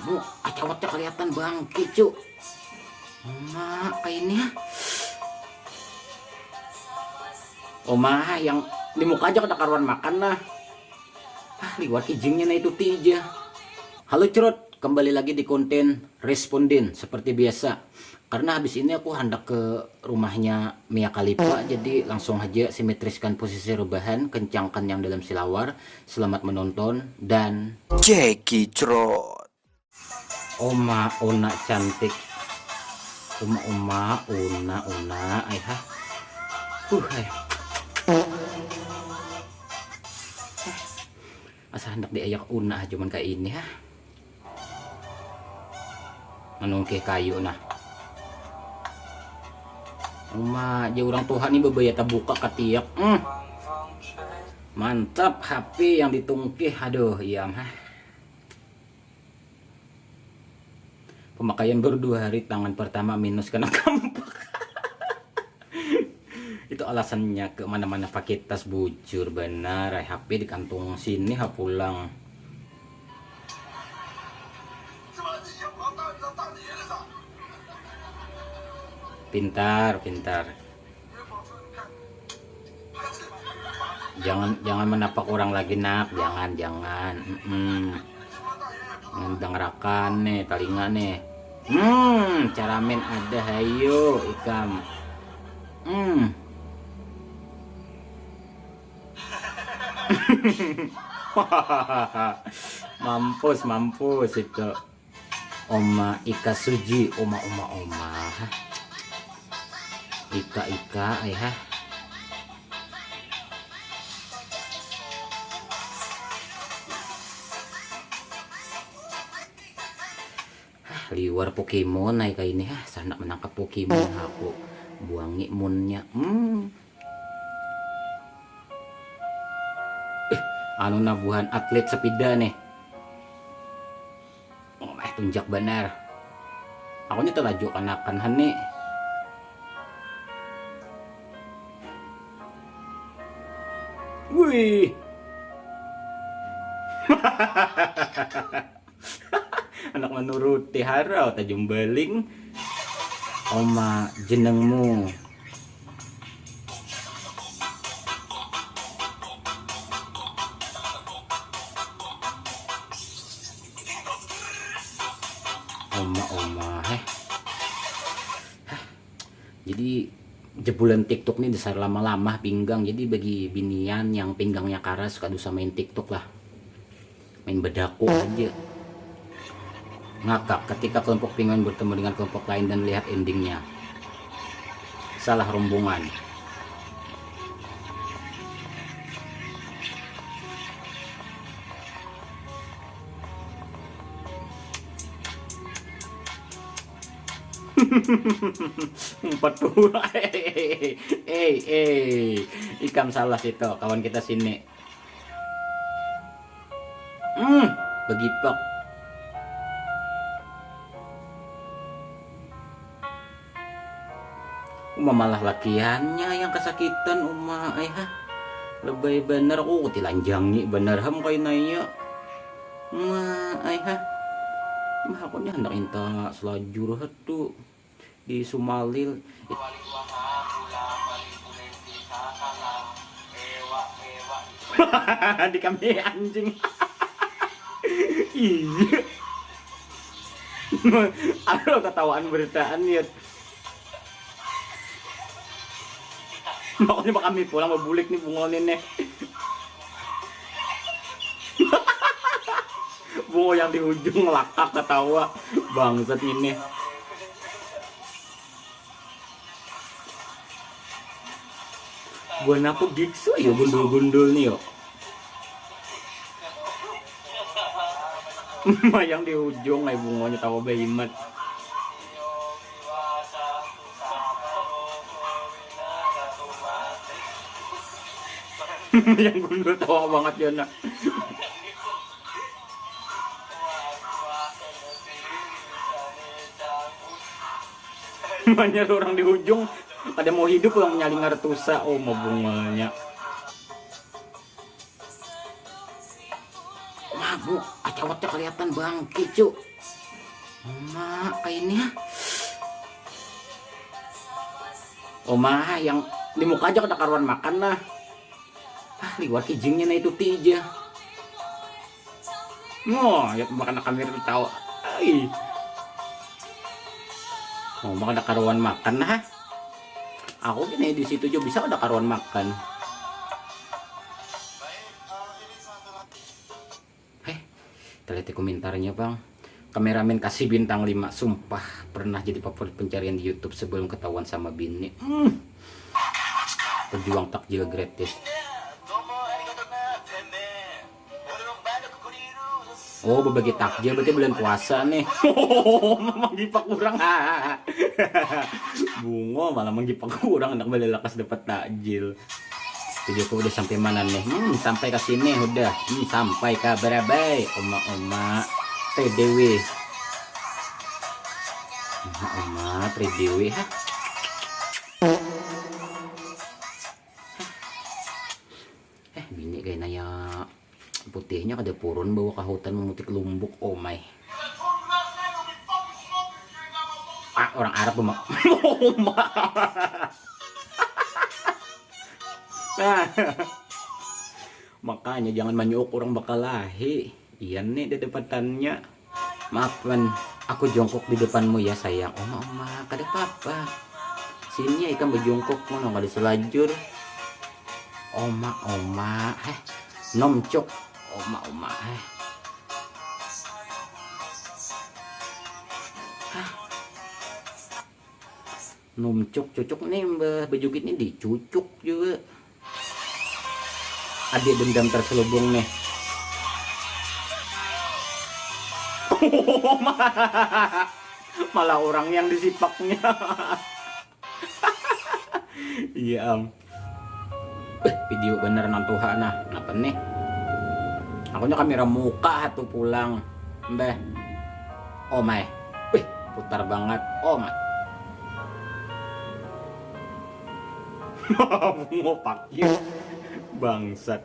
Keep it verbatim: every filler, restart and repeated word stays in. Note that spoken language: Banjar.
Mu acawatnya kelihatan bangki cu. Uma kainnya. Uma yang di muka aja kada karuan makan lah. Ah, liwar kijingnya nah itu tija. Halo Crot, kembali lagi di konten Respondin seperti biasa. Karena habis ini aku hendak ke rumahnya Mia Khalifa, jadi langsung aja simetriskan posisi rebahan, kencangkan yang dalam silawar. Selamat menonton dan Jackie Crot. Oma Una cantik. Uma Uma Una Una ai ha. Huh ai. Asa hendak diayak Una cuman kayak ini ha. Menungkih kayu nah. Uma aja orang tuha nih bebaya tabuka katiak. Hmm. Mantap H P yang ditungkih. Aduh, iya mah. Pemakaian baru dua hari, tangan pertama minus kena kampak. Itu alasannya ke mana-mana pakai tas, bujur benar. H P di kantung sini ha pulang. Pintar, pintar. Jangan, jangan menapak orang lagi nak, jangan, jangan. Mm-mm. Dangarakan nih talinga nih. Hmm, caramin ada hayu ikam. Hmm. Mampus, mampus itu. Oma Ika Suji, oma, oma, oma. Ika, Ika, ai ha. Hah, liwar Pokemon ai kaini ha, sanak menangkap Pokemon aku. Buangi munnya. Hmm. Eh, anu nah buhan atlet sepeda nih. Oh, eh tunjak banar. Aku ni telaju kanakan hani. Wih. Anak menuruti harau tajumbaling. Oma jenengmu. Oma-oma heh. Jadi jebulan TikTok nih dasar lama-lama pinggang. Jadi bagi binian yang pinggangnya karas kada usah main TikTok lah. Main bedaku aja. Ngakak ketika kelompok penguin bertemu dengan kelompok lain dan lihat endingnya. Salah rombongan. Empat dua. Eh, eh, ikam salah situ, kawan kita sini. Hmm, begipak. Uma malah lakiannya yang kesakitan, uma ai ha. Lebay banar, aku tilanjangi banar ham kainanya. Uma ai ha. Mah aku ni handak inta selajur ha tu di Sumalil. Di kami anjing. Iya. Aduh ketawaan beritaan ya. Makanya kami pulang bebulik nih bungol nih. Bungo yang di ujung ngelakak ketawa. Bangsat ini. Buan apa biksu yo gundul-gundul nih yo. Mayang di ujung ai bungonya tawa bahimat. Yang gundul tawa banget ya nak. Banyak orang di ujung ada mau hidup orang menyaling ngartusa oh mau bungolnya. Mu, acawatnya kelihatan bangki, cu. Uma, kainnya. Uma, yang di muka aja kada karuan makan lah. Ah, liwar kijingnya nah itu tija. Mo, ya makan kamera tahu. Ai. Mau makan karuan makan ha. Aku gini di situ juga bisa ada karuan makan. Heh, kita lihat komentarnya bang. Kameramen kasih bintang lima, sumpah pernah jadi favorit pencarian di YouTube sebelum ketahuan sama bini. Hmm. Pejuang takjil gratis. Oh, berbagi takjil berarti bulan puasa nih. Memang dipak kurang. Bungo malah menggipak kurang anak balik lakas dapat takjil. Videoku udah sampai mana nih? Hmm, sampai ke sini udah. Hmm, sampai ke Barabai, oma-oma, T D W. Oma-oma, T D W, ha. Eh, bini kayak nanya putihnya kada purun bawa ke hutan memutik lumbuk, oh my. Ah, orang Arab, oma. Oma. Makanya jangan manyuuk orang bakalahi. Iya nih dedepatannya. Maafkan aku jongkok di depanmu ya sayang. Oma, oma, kada apa-apa. Sini ya ikam berjongkok ngono kada selajur. Oma, oma, heh. Nomcok. Oma, oma, heh. Hah. Numcuk cucuk nih, mbah bejugit nih dicucuk juga. Adik dendam terselubung nih. Malah orang yang disipaknya. Iya am. Eh, video bener nang tuha nah. Kenapa nih? Aku nya kamera muka hatu pulang. Mbah. Oh my. Wih, putar banget. Oh my. Bungo pakir. Bangsat.